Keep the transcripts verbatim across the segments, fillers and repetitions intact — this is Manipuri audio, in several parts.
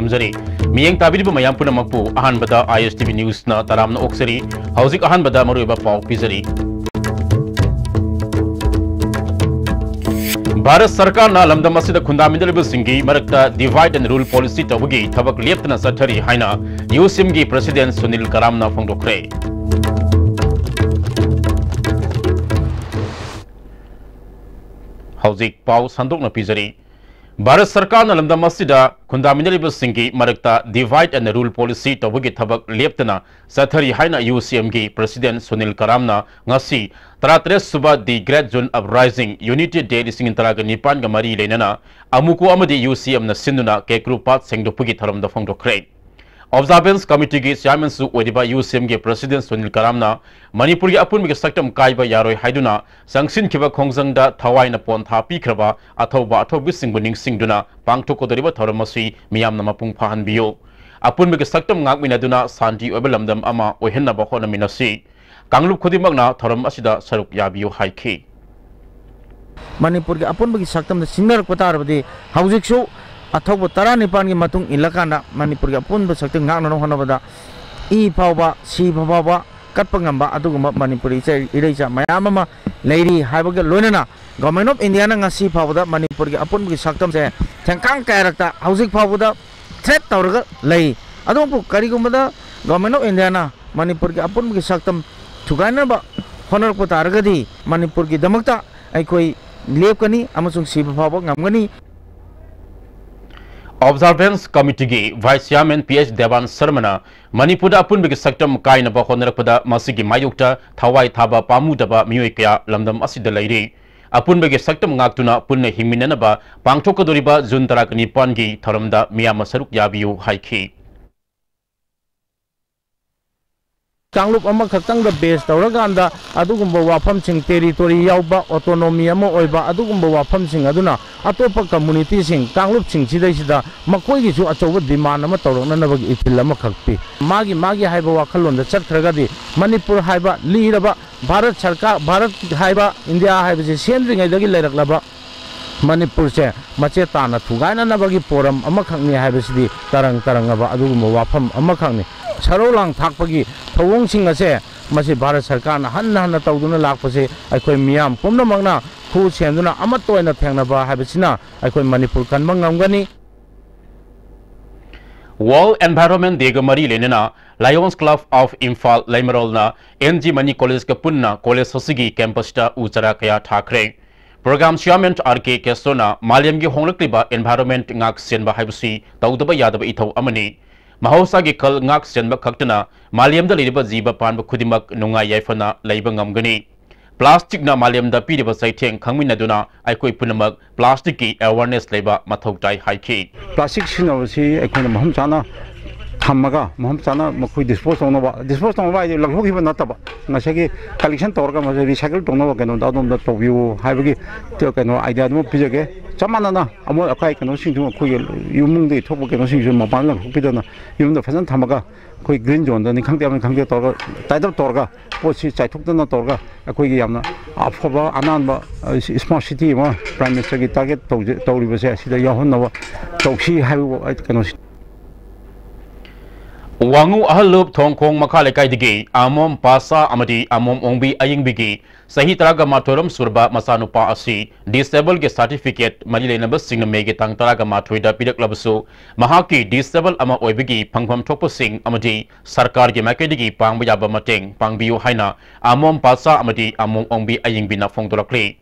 ꯊꯝꯖꯔꯤ꯫ ꯃꯤꯠꯌꯦꯡ ꯇꯥꯕꯤꯔꯤꯕ ꯃꯌꯥꯝ ꯄꯨꯝꯅꯃꯛꯄꯨ ꯑꯍꯥꯟꯕꯗ ISTV News ꯅ ꯇꯔꯥꯝꯅ ꯑꯣꯛꯆꯔꯤ꯫ ꯍꯧꯖꯤꯛ ꯑꯍꯥꯟꯕꯗ ꯃꯔꯨꯑꯣꯏꯕ ꯄꯥꯎ ꯄꯤꯖꯔꯤ꯫ ꯚꯥꯔꯠ ꯁꯔꯀꯥꯔꯅ ꯂꯝꯗꯝ ꯑꯁꯤꯗ ꯈꯨꯟꯗꯥꯃꯤꯟꯅꯔꯤꯕꯁꯤꯡꯒꯤ ꯃꯔꯛꯇ divide and rule policy ꯇꯧꯕꯒꯤ ꯊꯕꯛ ꯂꯦꯞꯇꯅ ꯆꯠꯊꯔꯤ ꯍꯥꯏꯅ UCM ꯒꯤ President ꯁꯨꯅꯤꯜ ꯀꯔꯥꯝꯅ ꯐꯣꯡꯗꯣꯛꯈ꯭ꯔꯦ꯫ ꯍꯧꯖꯤꯛ ꯄꯥꯎ ꯁꯟꯗꯣꯛꯅ ꯄꯤꯖꯔꯤ꯫ ꯚꯥꯔꯠ ꯁꯔꯀꯥꯔꯅ ꯂꯝꯗꯝ ꯑꯁꯤꯗ ꯈꯨꯟꯗꯥꯃꯤꯟꯅꯔꯤꯕꯁꯤꯡꯒꯤ ꯃꯔꯛꯇ divide and rule policy ꯇꯧꯕꯒꯤ ꯊꯕꯛ ꯂꯦꯞꯇꯅ ꯆꯠꯊꯔꯤ ꯍꯥꯏꯅ UCM ꯒꯤ President ꯁꯨꯅꯤꯜ ꯀꯔꯥꯝꯅ ꯉꯁꯤ ꯇꯔꯥꯇꯔꯦꯠ ꯁꯨꯕ The Great June Uprising Unity Day ꯂꯤꯁꯤꯡ ꯇꯔꯥꯒ ꯅꯤꯄꯥꯟꯒ ꯃꯔꯤ ꯂꯩꯅꯅ ꯑꯃꯨꯀꯣ ꯑꯃꯗꯤ UCM ꯅ ꯁꯤꯟꯗꯨꯅ ꯀꯦꯀ꯭ꯔꯨ ꯄꯥꯠ ꯁꯦꯡꯗꯣꯛꯄꯒꯤ ꯊꯧꯔꯝꯗ ꯐꯣꯡꯗꯣꯛꯈ꯭ꯔꯦ꯫ Observance Committee ꯒꯤ Chairman ꯁꯨ ꯑꯣꯏꯔꯤꯕ UCM ꯒꯤ President ꯁꯨꯅꯤꯜ ꯀꯔꯥꯝꯅ ꯃꯅꯤꯄꯨꯔꯒꯤ ꯑꯄꯨꯟꯕꯒꯤ ꯁꯛꯇꯝ ꯀꯥꯏꯕ ꯌꯥꯔꯣꯏ ꯍꯥꯏꯗꯨꯅ ꯆꯪꯁꯤꯟꯈꯤꯕ ꯈꯣꯡꯖꯪꯗ ꯊꯋꯥꯏꯅ ꯄꯣꯟꯊꯥ ꯄꯤꯈ꯭ꯔꯕ ꯑꯊꯧꯕ ꯑꯊꯧꯕꯤꯁꯤꯡꯕꯨ ꯅꯤꯡꯁꯤꯡꯗꯨꯅ ꯄꯥꯡꯊꯣꯛꯀꯗꯧꯔꯤꯕ ꯊꯧꯔꯝ ꯑꯁꯤ ꯃꯤꯌꯥꯝꯅ ꯃꯄꯨꯡ ꯐꯥꯍꯟꯕꯤꯌꯨ꯫ ꯑꯄꯨꯟꯕꯒꯤ ꯁꯛꯇꯝ ꯉꯥꯛꯃꯤꯟꯅꯗꯨꯅ ꯁꯥꯟꯇꯤ ꯑꯣꯏꯕ ꯂꯝꯗꯝ ꯑꯃ ꯑꯣꯏꯍꯟꯅꯕ ꯍꯣꯠꯅꯃꯤꯟꯅꯁꯤ꯫ ꯀꯥꯡꯂꯨꯞ ꯈꯨꯗꯤꯡꯃꯛꯅ ꯊꯧꯔꯝ ꯑꯁꯤꯗ ꯁꯔꯨꯛ ꯌꯥꯕꯤꯌꯨ ꯍꯥꯏꯈꯤ꯫ ꯃꯅꯤꯄꯨꯔꯒꯤ ꯑꯄꯨꯟꯕꯒꯤ ꯁꯛꯇꯝꯗ ꯁꯤꯡꯅꯔꯛꯄ ꯇꯥꯔꯕꯗꯤ ꯍꯧꯖꯤꯛꯁꯨ ꯑꯊꯧꯕ ꯇꯔꯥꯅꯤꯄꯥꯟꯒꯤ ꯃꯇꯨꯡ ꯏꯜꯂꯀꯥꯟꯗ ꯃꯅꯤꯄꯨꯔꯒꯤ ꯑꯄꯨꯟꯕ ꯁꯛꯇꯝ ꯉꯥꯛꯅꯅꯕ ꯍꯣꯠꯅꯕꯗ ꯏ ꯐꯥꯎꯕ, ꯁꯤꯕ ꯐꯥꯎꯕ ꯀꯠꯄ ꯉꯝꯕ ꯑꯗꯨꯒꯨꯝꯕ ꯃꯅꯤꯄꯨꯔꯤ ꯏꯆꯦ-, ꯏꯔꯩꯆꯥ ꯃꯌꯥꯝ ꯑꯃ ꯂꯩꯔꯤ ꯍꯥꯏꯕꯒ ꯂꯣꯏꯅꯅ Government of India ꯅ ꯉꯁꯤ ꯐꯥꯎꯕꯗ ꯃꯅꯤꯄꯨꯔꯒꯤ ꯑꯄꯨꯟꯕꯒꯤ ꯁꯛꯇꯝꯁꯦ ꯊꯦꯡꯀꯥꯡ ꯀꯌꯥꯔꯛꯇ ꯍꯧꯖꯤꯛ ꯐꯥꯎꯕꯗ threat ꯇꯧꯔꯒ ꯂꯩ꯫ ꯑꯗꯨꯕꯨ ꯀꯔꯤꯒꯨꯝꯕꯗ Government of India ꯅ ꯃꯅꯤꯄꯨꯔꯒꯤ ꯑꯄꯨꯟꯕꯒꯤ ꯁꯛꯇꯝ ꯊꯨꯒꯥꯏꯅꯕ ꯍꯣꯠꯅꯔꯛꯄ ꯇꯥꯔꯒꯗꯤ ꯃꯅꯤꯄꯨꯔꯒꯤꯗꯃꯛꯇ ꯑꯩꯈꯣꯏ ꯂꯦꯞꯀꯅꯤ ꯑꯃꯁꯨꯡ ꯁꯤꯕ ꯐꯥꯎꯕ ꯉꯝꯒꯅꯤ꯫ Observance Committee ꯒꯤ Vice Chairman P H Devan ꯁꯔꯃꯅ ꯃꯅꯤꯄꯨꯔꯗ ꯑꯄꯨꯟꯕꯒꯤ ꯁꯛꯇꯝ ꯀꯥꯏꯅꯕ ꯍꯣꯠꯅꯔꯛꯄꯗ ꯃꯁꯤꯒꯤ ꯃꯥꯌꯣꯛꯇ ꯊꯋꯥꯏ ꯊꯥꯕ ꯄꯥꯝꯃꯨꯗꯕ ꯃꯤꯑꯣꯏ ꯀꯌꯥ ꯂꯝꯗꯝ ꯑꯁꯤꯗ ꯂꯩꯔꯤ꯫ ꯑꯄꯨꯟꯕꯒꯤ ꯁꯛꯇꯝ ꯉꯥꯛꯇꯨꯅ ꯄꯨꯟꯅ ꯍꯤꯡꯃꯤꯟꯅꯅꯕ ꯄꯥꯡꯊꯣꯛꯀꯗꯧꯔꯤꯕ ꯖꯨꯟ ꯇꯔꯥꯒ ꯅꯤꯄꯥꯟꯒꯤ ꯊꯧꯔꯝꯗ ꯃꯤꯌꯥꯝꯅ ꯁꯔꯨꯛ ꯌꯥꯕꯤꯌꯨ ꯍꯥꯏꯈꯤ꯫ ꯀꯥꯡꯂꯨꯞ ꯑꯃꯈꯛꯇꯪꯗ base ꯇꯧꯔꯀꯥꯟꯗ ꯑꯗꯨꯒꯨꯝꯕ ꯋꯥꯐꯝꯁꯤꯡ, territory ꯌꯥꯎꯕ, autonomy ꯑꯃ ꯑꯣꯏꯕ, ꯑꯗꯨꯒꯨꯝꯕ ꯋꯥꯐꯝꯁꯤꯡ ꯑꯗꯨꯅ ꯑꯇꯣꯞꯄ community ꯁꯤꯡ, ꯀꯥꯡꯂꯨꯞꯁꯤꯡ ꯁꯤꯗꯩꯁꯤꯗ ꯃꯈꯣꯏꯒꯤꯁꯨ ꯑꯆꯧꯕ demand ꯑꯃ ꯇꯧꯔꯛꯅꯅꯕꯒꯤ ꯏꯊꯤꯜ ꯑꯃꯈꯛ ꯄꯤ꯫ ꯃꯥꯒꯤ, ꯃꯥꯒꯤ ꯍꯥꯏꯕ ꯋꯥꯈꯜꯂꯣꯟꯗ ꯆꯠꯈ꯭ꯔꯒꯗꯤ ꯃꯅꯤꯄꯨꯔ ꯍꯥꯏꯕ ꯂꯤꯔꯕ ꯚꯥꯔꯠ ꯁꯔꯀꯥꯔ, ꯚꯥꯔꯠ ꯍꯥꯏꯕ, ꯏꯟꯗꯤꯌꯥ ꯍꯥꯏꯕꯁꯤ ꯁꯦꯝꯗ꯭ꯔꯤꯉꯩꯗꯒꯤ ꯂꯩꯔꯛꯂꯕ ꯃꯅꯤꯄꯨꯔꯁꯦ ꯃꯆꯦꯠ ꯇꯥꯅ ꯊꯨꯒꯥꯏꯅꯅꯕꯒꯤ ꯄꯣꯔꯝ ꯑꯃꯈꯛꯅꯤ ꯍꯥꯏꯕꯁꯤꯗꯤ ꯇꯔꯪ ꯇꯔꯪꯉꯕ ꯑꯗꯨꯒꯨꯝꯕ ꯋꯥꯐꯝ ꯑꯃꯈꯛꯅꯤ꯫ ꯁꯔꯧ ꯂꯥꯡ ꯊꯥꯛꯄꯒꯤ ꯊꯧꯑꯣꯡꯁꯤꯡ ꯑꯁꯦ ꯃꯁꯤ ꯚꯥꯔꯠ ꯁꯔꯀꯥꯔꯅ ꯍꯟꯅ ꯍꯟꯅ ꯇꯧꯗꯨꯅ ꯂꯥꯛꯄꯁꯦ ꯑꯩꯈꯣꯏ ꯃꯤꯌꯥꯝ ꯄꯨꯝꯅꯃꯛꯅ ꯈꯨ ꯁꯦꯝꯗꯨꯅ ꯑꯃꯠꯇ ꯑꯣꯏꯅ ꯊꯦꯡꯅꯕ ꯍꯥꯏꯕꯁꯤꯅ ꯑꯩꯈꯣꯏ ꯃꯅꯤꯄꯨꯔ ꯀꯟꯕ ꯉꯝꯒꯅꯤ꯫ World Environment Day ꯒ ꯃꯔꯤ ꯂꯩꯅꯅ Lions Club of Imphal ꯂꯩꯃꯔꯣꯜꯅ ꯑꯦꯟ ꯖꯤ ꯃꯅꯤ ꯀꯣꯂꯦꯖꯀ ꯄꯨꯟꯅ ꯀꯣꯂꯦꯖ ꯑꯁꯤꯒꯤ ꯀꯦꯝꯄꯁꯇ ꯎ ꯆꯥꯔꯥ ꯀꯌꯥ ꯊꯥꯈ꯭ꯔꯦ꯫ Program Chairman ꯑꯥꯔ ꯀꯦ ꯀꯦꯁꯣꯅ ꯃꯥꯂꯦꯝꯒꯤ ꯍꯣꯡꯂꯛꯂꯤꯕ environment ꯉꯥꯛ ꯁꯦꯟꯕ ꯍꯥꯏꯕꯁꯤ ꯇꯧꯗꯕ ꯌꯥꯗꯕ ꯏꯊꯧ ꯑꯃꯅꯤ꯫ ꯃꯍꯧꯁꯥꯒꯤ ꯈꯜ ꯉꯥꯛ ꯁꯦꯟꯕ ꯈꯛꯇꯅ ꯃꯥꯂꯦꯝꯗ ꯂꯩꯔꯤꯕ ꯖꯤꯕ ꯄꯥꯟꯕ ꯈꯨꯗꯤꯡꯃꯛ ꯅꯨꯡꯉꯥꯏ ꯌꯥꯏꯐꯅ ꯂꯩꯕ ꯉꯝꯒꯅꯤ꯫ Plastic ꯅ ꯃꯥꯂꯦꯝꯗ ꯄꯤꯔꯤꯕ ꯆꯩꯊꯦꯡ ꯈꯪꯃꯤꯟꯅꯗꯨꯅ ꯑꯩꯈꯣꯏ ꯄꯨꯝꯅꯃꯛ plastic ꯀꯤ awareness ꯂꯩꯕ ꯃꯊꯧ ꯇꯥꯏ ꯍꯥꯏꯈꯤ꯫ Plastic ꯁꯤꯖꯤꯟꯅꯕꯁꯤ ꯑꯩꯈꯣꯏꯅ ꯃꯐꯝ ꯆꯥꯅ ꯊꯝꯃꯒ, ꯃꯐꯝ ꯆꯥꯅ ꯃꯈꯣꯏ dispose ꯇꯧꯅꯕ, dispose ꯇꯧꯅꯕ ꯍꯥꯏꯗꯤ ꯂꯪꯊꯣꯛꯈꯤꯕ ꯅꯠꯇꯕ, ꯉꯁꯥꯏꯒꯤ collection ꯇꯧꯔꯒ ꯃꯁꯤ recycle ꯇꯧꯅꯕ ꯀꯩꯅꯣꯗ ꯑꯗꯣꯝꯗ ꯇꯧꯕꯤꯌꯨ ꯍꯥꯏꯕꯒꯤ ꯀꯩꯅꯣ idea ꯑꯗꯨꯃ ꯄꯤꯖꯒꯦ꯫ ꯆꯞ ꯃꯥꯟꯅꯅ ꯑꯃꯣꯠ ꯑꯀꯥꯏ ꯀꯩꯅꯣꯁꯤꯡꯁꯨ ꯑꯩꯈꯣꯏꯒꯤ ꯏꯃꯨꯡꯗꯒꯤ ꯊꯣꯛꯄ ꯀꯩꯅꯣꯁꯤꯡꯁꯨ ꯃꯄꯥꯟꯗ ꯂꯪꯊꯣꯛꯄꯤꯗꯅ ꯌꯨꯝꯗ ꯐꯖꯅ ꯊꯝꯃꯒ ꯑꯩꯈꯣꯏ green zone ꯗꯅꯤ ꯈꯪꯗꯦ, ꯑꯃꯅꯤ ꯈꯪꯗꯦ ꯇꯧꯔꯒ tie up ꯇꯧꯔꯒ ꯄꯣꯠꯁꯤ ꯆꯥꯏꯊꯣꯛꯇꯅ ꯇꯧꯔꯒ ꯑꯩꯈꯣꯏꯒꯤ ꯌꯥꯝꯅ ꯑꯐꯕ ꯑꯅꯥꯟꯕ, ꯑ, smart city ꯑꯃ Prime Minister ꯒꯤ target ꯇꯧꯖ-, ꯇꯧꯔꯤꯕꯁꯦ ꯑꯁꯤꯗ ꯌꯥꯎꯍꯟꯅꯕ ꯇꯧꯁꯤ ꯍꯥꯏꯕ ꯑꯩ ꯀꯩꯅꯣꯁꯤ꯫ ꯋꯥꯉꯨ ꯑꯍꯜꯂꯨꯞ ꯊꯣꯡꯈꯣꯡ ꯃꯈꯥ ꯂꯩꯀꯥꯏꯗꯒꯤ ꯑꯃꯣꯝ ꯄꯥꯁꯥ ꯑꯃꯗꯤ ꯑꯃꯣꯝ ꯑꯣꯡꯕꯤ ꯑꯌꯤꯡꯕꯤꯒꯤ ꯆꯍꯤ ꯇꯔꯥꯒ ꯃꯥꯊꯣꯏꯔꯣꯝ ꯁꯨꯔꯕ ꯃꯆꯥꯅꯨꯄꯥ ꯑꯁꯤ disable ꯒꯤ certificate ꯃꯔꯤ ꯂꯩꯅꯕꯁꯤꯡꯅ ꯃꯦꯒꯤ ꯇꯥꯡ ꯇꯔꯥꯒ ꯃꯥꯊꯣꯏꯗ ꯄꯤꯔꯛꯂꯕꯁꯨ, ꯃꯍꯥꯛꯀꯤ disable ꯑꯃ ꯑꯣꯏꯕꯒꯤ ꯐꯪꯐꯝ ꯊꯣꯛꯄꯁꯤꯡ ꯑꯃꯗꯤ ꯁꯔꯀꯥꯔꯒꯤ ꯃꯥꯏꯀꯩꯗꯒꯤ ꯄꯥꯡꯕ ꯌꯥꯕ ꯃꯇꯦꯡ ꯄꯥꯡꯕꯤꯌꯨ ꯍꯥꯏꯅ ꯑꯃꯣꯝ ꯄꯥꯁꯥ ꯑꯃꯗꯤ ꯑꯃꯣꯝ ꯑꯣꯡꯕꯤ ꯑꯌꯤꯡꯕꯤꯅ ꯐꯣꯡꯗꯣꯔꯛꯂꯤ꯫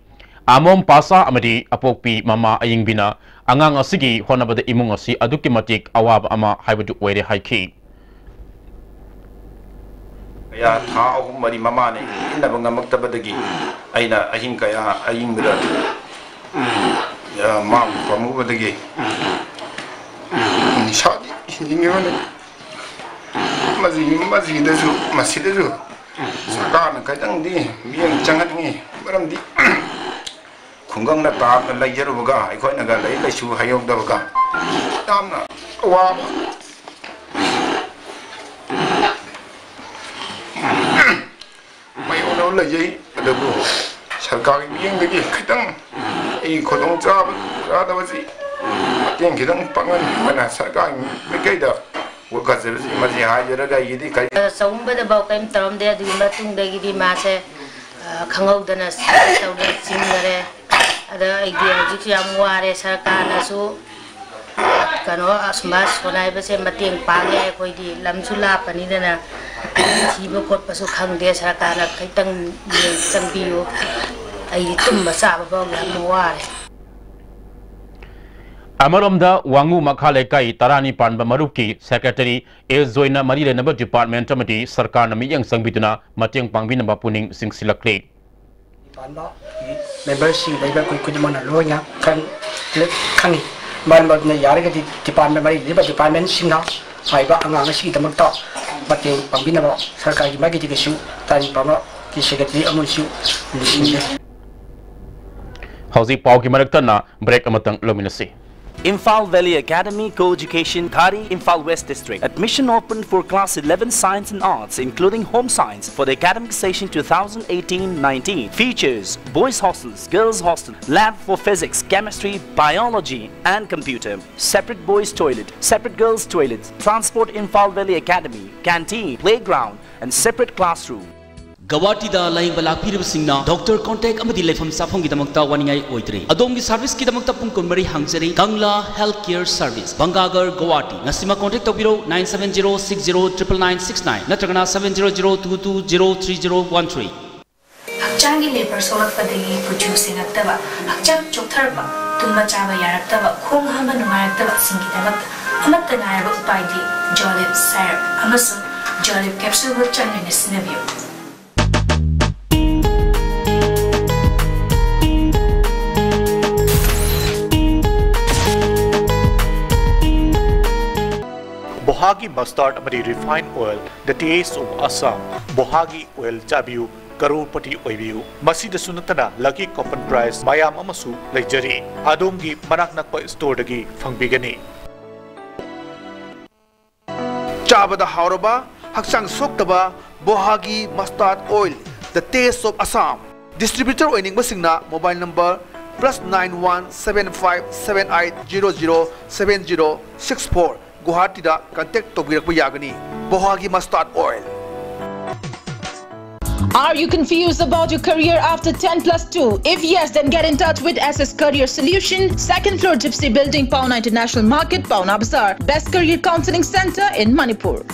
ꯑꯃꯣꯝ ꯄꯥꯁꯥ ꯑꯃꯗꯤ ꯑꯄꯣꯛꯄꯤ ꯃꯃꯥ ꯑꯌꯤꯡꯕꯤꯅ ꯑꯉꯥꯡ ꯑꯁꯤꯒꯤ ꯍꯣꯠꯅꯕꯗ ꯏꯃꯨꯡ ꯑꯁꯤ ꯑꯗꯨꯛꯀꯤ ꯃꯇꯤꯛ ꯑꯋꯥꯕ ꯑꯃ ꯍꯥꯏꯕꯗꯨ ꯑꯣꯏꯔꯦ ꯍꯥꯏꯈꯤ꯫ ꯀꯌꯥ ꯊꯥ ꯑꯍꯨꯝ ꯃꯔꯤ ꯃꯃꯥꯅ ꯏꯟꯅꯕ ꯉꯝꯃꯛꯇꯕꯗꯒꯤ ꯑꯩꯅ ꯑꯍꯤꯡ ꯀꯌꯥ ꯑꯌꯤꯡꯕꯗ, ꯑ, ꯃꯥꯕꯨ ꯄꯥꯝꯃꯨꯕꯗꯒꯤ ꯅꯤꯁꯥꯗꯤ ꯍꯦꯟꯖꯤꯟꯈꯤꯕꯅꯤ꯫ ꯃꯁꯤ, ꯃꯁꯤꯗꯁꯨ, ꯃꯁꯤꯗꯁꯨ ꯁꯔꯀꯥꯔꯅ ꯈꯤꯇꯪꯗꯤ ꯃꯤꯠꯌꯦꯡ ꯆꯪꯍꯟꯅꯤꯡꯉꯤ꯫ ꯃꯔꯝꯗꯤ ꯈꯨꯡꯒꯪꯗ ꯇꯥꯞꯅ ꯂꯩꯖꯔꯨꯕꯒ, ꯑꯩꯈꯣꯏꯅꯒ ꯂꯥꯏꯔꯤꯛ ꯂꯥꯏꯁꯨ ꯍꯩꯍꯧꯗꯕꯒ ꯌꯥꯝꯅ ꯑꯋꯥꯕ ꯃꯥꯌꯣꯛꯅꯕ ꯂꯩꯖꯩ꯫ ꯑꯗꯨꯕꯨ ꯁꯔꯀꯥꯔꯒꯤ ꯃꯤꯠꯌꯦꯡꯗꯒꯤ ꯈꯤꯇꯪ ꯑꯩ ꯈꯨꯗꯣꯡ ꯆꯥꯕ ꯆꯥꯗꯕꯁꯤ ꯃꯇꯦꯡ ꯈꯤꯇꯪ ꯄꯥꯡꯍꯟꯕꯅ ꯁꯔꯀꯥꯔꯒꯤ ꯃꯥꯏꯀꯩꯗ ꯋꯥꯀꯠꯆꯕꯁꯤ ꯃꯁꯤ ꯍꯥꯏꯖꯔꯒ ꯑꯩꯒꯤꯗꯤ ꯀꯔꯤ ꯆꯥꯎꯝꯕꯗꯐꯥꯎ ꯀꯔꯤꯝ ꯇꯧꯔꯝꯗꯦ꯫ ꯑꯗꯨꯒꯤ ꯃꯇꯨꯡꯗꯒꯤꯗꯤ ꯃꯥꯁꯦ, ꯑ, ꯈꯪꯍꯧꯗꯅ ꯇꯧꯗꯅ ꯆꯤꯡꯈꯔꯦ꯫ ꯑꯗ ꯑꯩꯗꯤ ꯍꯧꯖꯤꯛꯁꯨ ꯌꯥꯝ ꯋꯥꯔꯦ꯫ ꯁꯔꯀꯥꯔꯅꯁꯨ ꯀꯩꯅꯣ, ꯑꯁꯨꯝꯕ ꯁꯣꯅꯥꯏꯕꯁꯦ ꯃꯇꯦꯡ ꯄꯥꯡꯉꯦ꯫ ꯑꯩꯈꯣꯏꯗꯤ ꯂꯝꯁꯨ ꯂꯥꯞꯄꯅꯤꯗꯅ ꯊꯤꯕ ꯈꯣꯠꯄꯁꯨ ꯈꯪꯗꯦ꯫ ꯁꯔꯀꯥꯔꯅ ꯈꯤꯇꯪ ꯃꯤꯠꯌꯦꯡ ꯆꯪꯕꯤꯌꯨ꯫ ꯑꯩꯗꯤ ꯇꯨꯝꯕ ꯆꯥꯕ ꯐꯥꯎ ꯌꯥꯝ ꯋꯥꯔꯦ꯫ ꯑꯃꯔꯣꯝꯗ ꯋꯥꯉꯨ ꯃꯈꯥ ꯂꯩꯀꯥꯏ ꯇꯔꯥꯅꯤ ꯄꯥꯟꯕ ꯃꯔꯨꯞꯀꯤ ꯁꯦꯀ꯭ꯔꯦꯇꯔꯤ ꯑꯦ ꯖꯣꯏꯅ ꯃꯔꯤ ꯂꯩꯅꯕ ꯗꯤꯄꯥꯔꯠꯃꯦꯟꯠ ꯑꯃꯗꯤ ꯁꯔꯀꯥꯔꯅ ꯃꯤꯠꯌꯦꯡ ꯆꯪꯕꯤꯗꯨꯅ ꯃꯇꯦꯡ ꯄꯥꯡꯕꯤꯅꯕ ꯄꯨꯛꯅꯤꯡ ꯆꯤꯡꯁꯤꯜꯂꯛꯂꯤ꯫ ꯄꯥꯟꯕ ꯃꯦꯝꯕꯔꯁꯤꯡ ꯂꯩꯕ ꯑꯩꯈꯣꯏ ꯈꯨꯗꯤꯡꯃꯛꯅ ꯂꯣꯏꯅ ꯈꯪ-, ꯈꯪꯉꯤ꯫ ꯃꯔꯝ ꯑꯗꯨꯅ ꯌꯥꯔꯒꯗꯤ ꯗꯤꯄꯥꯔꯠꯃꯦꯟꯠ ꯃꯔꯤ ꯂꯩꯅꯕ ꯗꯤꯄꯥꯔꯠꯃꯦꯟꯠꯁꯤꯡꯅ ꯍꯥꯏꯕ ꯑꯉꯥꯡ ꯑꯁꯤꯒꯤꯗꯃꯛꯇ ꯃꯇꯦꯡ ꯄꯥꯡꯕꯤꯅꯕ ꯁꯔꯀꯥꯔꯒꯤ ꯃꯥꯏꯀꯩꯗꯒꯤꯁꯨ ꯇꯔꯥꯅꯤ ꯄꯥꯟꯕꯒꯤ ꯁꯦꯀ꯭ꯔꯦꯇꯔꯤ ꯑꯃꯁꯨ ꯅꯤꯡꯁꯤꯡꯖꯔꯤ꯫ ꯍꯧꯖꯤꯛ ꯄꯥꯎꯒꯤ ꯃꯔꯛꯇꯅ ꯕ꯭ꯔꯦꯛ ꯑꯃꯇꯪ ꯂꯧꯃꯤꯟꯅꯁꯤ꯫ Imphal Valley Academy, Co-education, Ghari, Imphal West District. Admission open for class eleven Science and Arts, including Home Science, for the academic session two thousand eighteen nineteen. Features: boys' hostels, girls' hostel, lab for physics, chemistry, biology, and computer. Separate boys' toilet, separate girls' toilet. Transport: Imphal Valley Academy, canteen, playground, and separate classroom. ꯒꯧꯍꯥꯇꯤꯗ ꯂꯥꯌꯦꯡꯕ ꯂꯥꯛꯄꯤꯔꯤꯕꯁꯤꯡꯅ ꯗꯣꯛꯇꯔ, ꯀꯣꯟꯇꯦꯛ ꯑꯃꯗꯤ ꯂꯩꯐꯝ ꯆꯥꯐꯝꯒꯤꯗꯃꯛꯇ ꯋꯥꯅꯤꯡꯉꯥꯏ ꯑꯣꯏꯗ꯭ꯔꯦ꯫ ꯑꯗꯣꯝꯒꯤ ꯁꯔꯚꯤꯁꯀꯤꯗꯃꯛꯇ ꯄꯨꯡ ꯀꯨꯟꯃꯔꯤ ꯍꯥꯡꯖꯔꯤ꯫ ꯀꯪꯂꯥ ꯍꯦꯜꯊ ꯀꯦꯌꯔ ꯁꯔꯚꯤꯁ, ꯕꯪꯒꯥꯒꯔ, ꯒꯧꯍꯥꯇꯤ꯫ ꯉꯁꯤꯃꯛ ꯀꯣꯟꯇꯦꯛ ꯇꯧꯕꯤꯔꯧ, nine seven zero six zero triple nine six nine ꯅꯠꯇ꯭ꯔꯒꯅ seven zero zero two two zero three zero one three꯫ ꯍꯛꯆꯥꯡꯒꯤ ꯂꯦꯕꯔ ꯁꯣꯛꯂꯛꯄꯗꯒꯤ ꯀꯨꯆꯨ ꯁꯦꯡꯉꯛꯇꯕ, ꯍꯛꯆꯥꯡ ꯆꯣꯛꯊꯔꯛꯄ, ꯇꯨꯝꯕ ꯆꯥꯕ ꯌꯥꯔꯛꯇꯕ, ꯈꯣꯡ ꯍꯥꯝꯕ ꯅꯨꯡꯉꯥꯏꯔꯛꯇꯕꯁꯤꯡꯒꯤꯗꯃꯛꯇ ꯑꯃꯠꯇ ꯉꯥꯏꯔꯕ ꯎꯄꯥꯏꯗꯤ ꯖꯣꯂꯤꯞ ꯁꯥꯏꯔꯞ ꯑꯃꯁꯨꯡ ꯖꯣꯂꯤꯞ ꯀꯦꯞꯁꯨꯜꯕꯨ ꯆꯥꯡ ꯅꯥꯏꯅ ꯁꯤꯖꯤꯟꯅꯕꯤꯌꯨ꯫ ꯕꯣꯍꯥꯒꯤ ꯃꯁꯇꯥꯔꯗ ꯑꯃꯗꯤ refine oil, the taste of Assam꯫ ꯕꯣꯍꯥꯒꯤ ꯑꯣꯏꯜ ꯆꯥꯕꯤꯌꯨ, ꯀꯔꯣꯔꯄꯇꯤ ꯑꯣꯏꯕꯤꯌꯨ꯫ ꯃꯁꯤꯗꯁꯨ ꯅꯠꯇꯅ ꯂꯛꯀꯤ ꯀꯣꯄꯟ ꯄ꯭ꯔꯥꯏꯖ ꯃꯌꯥꯝ ꯑꯃꯁꯨ ꯂꯩꯖꯔꯤ꯫ ꯑꯗꯣꯝꯒꯤ ꯃꯅꯥꯛ ꯅꯛꯄ ꯁ꯭ꯇꯣꯔꯗꯒꯤ ꯐꯪꯕꯤꯒꯅꯤ꯫ ꯆꯥꯕꯗ ꯍꯥꯎꯔꯕ, ꯍꯛꯆꯥꯡ ꯁꯣꯛꯇꯕ ꯕꯣꯍꯥꯒꯤ ꯃꯁꯇꯥꯔꯗ oil, the taste of Assam꯫ Distributor ꯑꯣꯏꯅꯤꯡꯕꯁꯤꯡꯅ mobile number plus nine one seven five seven eight zero zero seven zero six four, ꯒꯨꯋꯥꯍꯥꯇꯤꯗ contact ꯇꯧꯕꯤꯔꯛꯄ ꯌꯥꯒꯅꯤ꯫ ꯕꯣꯍꯥꯒꯤ mustard oil. Are you confused about your career after ten plus two? If yes, then get in touch with S S Career Solution, second floor Gypsy Building, Paona International Market, Paona Bazaar. Best career counseling center in Manipur.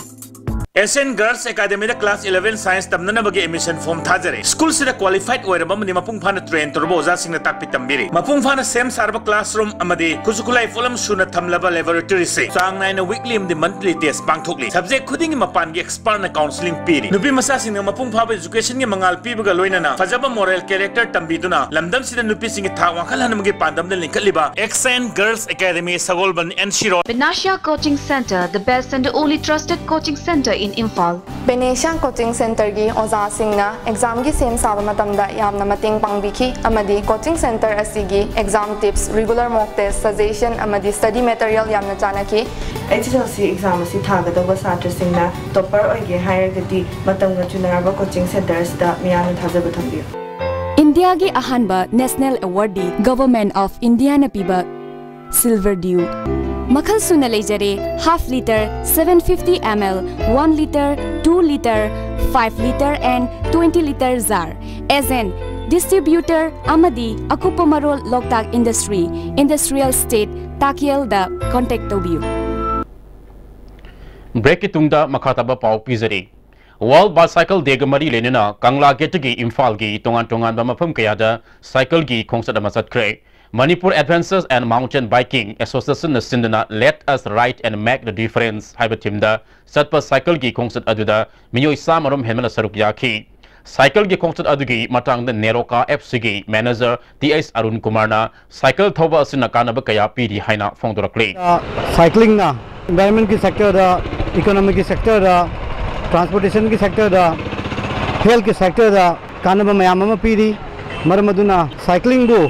S N Girls Academyꯗ class eleven science ꯇꯝꯅꯅꯕꯒꯤ admission form ꯊꯥꯖꯔꯤ꯫ ꯁ꯭ꯀꯨꯜꯁꯤꯗ qualified ꯑꯣꯏꯔꯕ ꯑꯃꯗꯤ ꯃꯄꯨꯡ ꯐꯥꯅ train ꯇꯧꯔꯕ ꯑꯣꯖꯥꯁꯤꯡꯅ ꯇꯥꯛꯄꯤ ꯇꯝꯕꯤꯔꯤ꯫ ꯃꯄꯨꯡ ꯐꯥꯅ ꯁꯦꯝ ꯁꯥꯔꯕ classroom ꯑꯃꯗꯤ ꯈꯨꯠꯁꯨ ꯈꯨꯠꯂꯥꯏ ꯄꯣꯠꯂꯝ ꯁꯨꯅ ꯊꯝꯂꯕ laboratoryꯁꯤꯡ꯫ ꯆꯥꯡ ꯅꯥꯏꯅ weekly ꯑꯃꯗꯤ monthly test ꯄꯥꯡꯊꯣꯛꯂꯤ꯫ Subject ꯈꯨꯗꯤꯡꯒꯤ ꯃꯄꯥꯟꯒꯤ expertꯅ counselling ꯄꯤꯔꯤ꯫ ꯅꯨꯄꯤ ꯃꯆꯥꯁꯤꯡꯅ ꯃꯄꯨꯡ ꯐꯥꯕ educationꯒꯤ ꯃꯉꯥꯜ ꯄꯤꯕꯒ ꯂꯣꯏꯅꯅ ꯐꯖꯕ moral character ꯇꯝꯕꯤꯗꯨꯅ ꯂꯝꯗꯝꯁꯤꯗ ꯅꯨꯄꯤꯁꯤꯡꯒꯤ ꯊꯥꯛ ꯋꯥꯡꯈꯠꯍꯟꯕꯒꯤ ꯄꯥꯟꯗꯝꯗ ꯂꯤꯡꯈꯠꯂꯤꯕ S N Girls Academy, Sagolband, N C Road. Panacea Coaching Centre, the best and the only trusted coaching centre in Imphal. Panacea Coaching Centreꯒꯤ ꯑꯣꯖꯥꯁꯤꯡꯅ examꯒꯤ ꯁꯦꯝ ꯁꯥꯕ ꯃꯇꯝꯗ ꯌꯥꯝꯅ ꯃꯇꯦꯡ ꯄꯥꯡꯕꯤꯈꯤ ꯑꯃꯗꯤ coaching centre ꯑꯁꯤꯒꯤ exam tips, regular mock test, suggestion ꯑꯃꯗꯤ study material ꯌꯥꯝꯅ ꯆꯥꯟꯅꯈꯤ꯫ H S L C exam ꯑꯁꯤ ꯊꯥꯒꯗꯧꯕ ꯁꯥꯇ꯭ꯔꯁꯤꯡꯅ topper ꯑꯣꯏꯒꯦ ꯍꯥꯏꯔꯒꯗꯤ ꯃꯇꯝꯒ ꯆꯨꯅꯔꯕ coaching centre ꯑꯁꯤꯗ ꯃꯤꯌꯥꯝꯅ ꯊꯥꯖꯕ ꯊꯝꯕꯤꯌꯨ꯫ ꯏꯟꯗꯤꯌꯥꯒꯤ ꯑꯍꯥꯟꯕ national awardee Government of Indiaꯅ ꯄꯤꯕ Silver Dew꯫ ꯃꯈꯜ ꯁꯨꯅ ꯂꯩꯖꯔꯦ, half litre, seven fifty M L, one litre, two litre, five litre and twenty litre jar꯫ Agent, distributor ꯑꯃꯗꯤ ꯑꯀꯨꯞꯄ ꯃꯔꯣꯜ ꯂꯣꯛꯇꯥꯛ Industry, Industrial Estate, ꯇꯥꯀꯦꯜꯗ contact ꯇꯧꯕꯤꯌꯨ꯫ Breakꯀꯤ ꯇꯨꯡꯗ ꯃꯈꯥ ꯇꯥꯕ ꯄꯥꯎ ꯄꯤꯖꯔꯤ꯫ World Bicycle Dayꯒ ꯃꯔꯤ ꯂꯩꯅꯅ ꯀꯪꯂꯥ gateꯇꯒꯤ ꯏꯝꯐꯥꯜꯒꯤ ꯇꯣꯉꯥꯟ ꯇꯣꯉꯥꯟꯕ ꯃꯐꯝ ꯀꯌꯥꯗ cycleꯒꯤ ꯈꯣꯡꯆꯠ ꯑꯃ ꯆꯠꯈ꯭ꯔꯦ꯫ Manipur Adventures and Mountain Biking Associationꯅ ꯁꯤꯟꯗꯨꯅ Let Us Ride and Make the Difference ꯍꯥꯏꯕ themeꯗ ꯆꯠꯄ cycleꯒꯤ ꯈꯣꯡꯆꯠ ꯑꯗꯨꯗ ꯃꯤꯑꯣꯏ ꯆꯥꯝꯃꯔꯣꯝ ꯍꯦꯟꯕꯅ ꯁꯔꯨꯛ ꯌꯥꯈꯤ꯫ Cycleꯒꯤ ꯈꯣꯡꯆꯠ ꯑꯗꯨꯒꯤ ꯃꯇꯥꯡꯗ NEROCA ꯑꯦꯞꯁꯤꯒꯤ manager T H Arun ꯀꯨꯃꯥꯔꯅ cycle ꯊꯧꯕ ꯑꯁꯤꯅ ꯀꯥꯟꯅꯕ ꯀꯌꯥ ꯄꯤꯔꯤ ꯍꯥꯏꯅ ꯐꯣꯡꯗꯣꯔꯛꯂꯤ꯫ Cyclingꯅ environmentꯀꯤ sectorꯗ, economicꯀꯤ sectorꯗ, transportationꯒꯤ sectorꯗ, healthꯀꯤ sectorꯗ ꯀꯥꯟꯅꯕ ꯃꯌꯥꯝ ꯑꯃ ꯄꯤꯔꯤ꯫ ꯃꯔꯝ ꯑꯗꯨꯅ cyclingꯕꯨ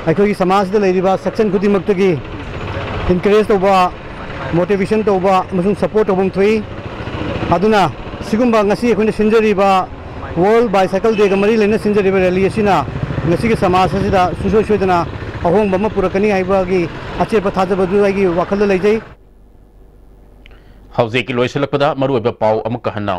ꯑꯩꯈꯣꯏꯒꯤ ꯁꯃꯥꯖꯗ ꯂꯩꯔꯤꯕ section ꯈꯨꯗꯤꯡꯃꯛꯇꯒꯤ encourage ꯇꯧꯕ, motivation ꯇꯧꯕ ꯑꯃꯁꯨꯡ support ꯇꯧꯐꯝ ꯊꯣꯛꯏ꯫ ꯑꯗꯨꯅ ꯁꯤꯒꯨꯝꯕ ꯉꯁꯤ ꯑꯩꯈꯣꯏꯅ ꯁꯤꯟꯖꯔꯤꯕ World Bicycle Dayꯒ ꯃꯔꯤ ꯂꯩꯅꯅ ꯁꯤꯟꯖꯔꯤꯕ rally ꯑꯁꯤꯅ ꯉꯁꯤꯒꯤ ꯁꯃꯥꯖ ꯑꯁꯤꯗ ꯁꯨꯡꯁꯣꯏ ꯁꯣꯏꯗꯅ ꯑꯍꯣꯡꯕ ꯑꯃ ꯄꯨꯔꯛꯀꯅꯤ ꯍꯥꯏꯕꯒꯤ ꯑꯆꯦꯠꯄ ꯊꯥꯖꯕꯗꯨ ꯑꯩꯒꯤ ꯋꯥꯈꯜꯗ ꯂꯩꯖꯩ꯫ ꯍꯧꯖꯤꯛꯀꯤ ꯂꯣꯏꯁꯤꯜꯂꯛꯄꯗ ꯃꯔꯨꯑꯣꯏꯕ ꯄꯥꯎ ꯑꯃꯨꯛꯀ ꯍꯟꯅ꯫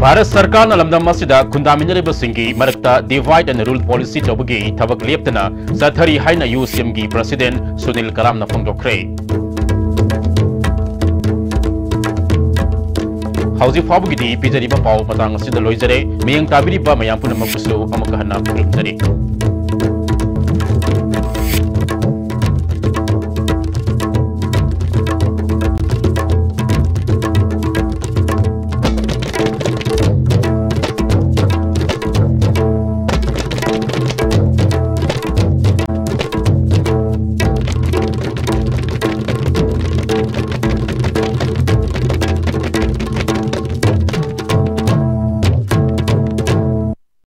ꯚꯥꯔꯠ ꯁꯔꯀꯥꯔꯅ ꯂꯝꯗꯝ ꯑꯁꯤꯗ ꯈꯨꯟꯗꯥꯃꯤꯟꯅꯔꯤꯕꯁꯤꯡꯒꯤ ꯃꯔꯛꯇ divide and rule policy ꯇꯧꯕꯒꯤ ꯊꯕꯛ ꯂꯦꯞꯇꯅ ꯆꯠꯊꯔꯤ ꯍꯥꯏꯅ UCMꯒꯤ president ꯁꯨꯅꯤꯜ ꯀꯂꯥꯝꯅ ꯐꯣꯡꯗꯣꯛꯈ꯭ꯔꯦ꯫ ꯍꯧꯖꯤꯛ ꯐꯥꯎꯕꯒꯤꯗꯤ ꯄꯤꯖꯔꯤꯕ ꯄꯥꯎ ꯃꯇꯥꯡ ꯑꯁꯤꯗ ꯂꯣꯏꯖꯔꯦ꯫ ꯃꯤꯠꯌꯦꯡ ꯇꯥꯕꯤꯔꯤꯕ ꯃꯌꯥꯝ ꯄꯨꯝꯅꯃꯛꯄꯨꯁꯨ ꯑꯃꯨꯛꯀ ꯍꯟꯅ ꯈꯨꯔꯨꯝꯖꯔꯤ꯫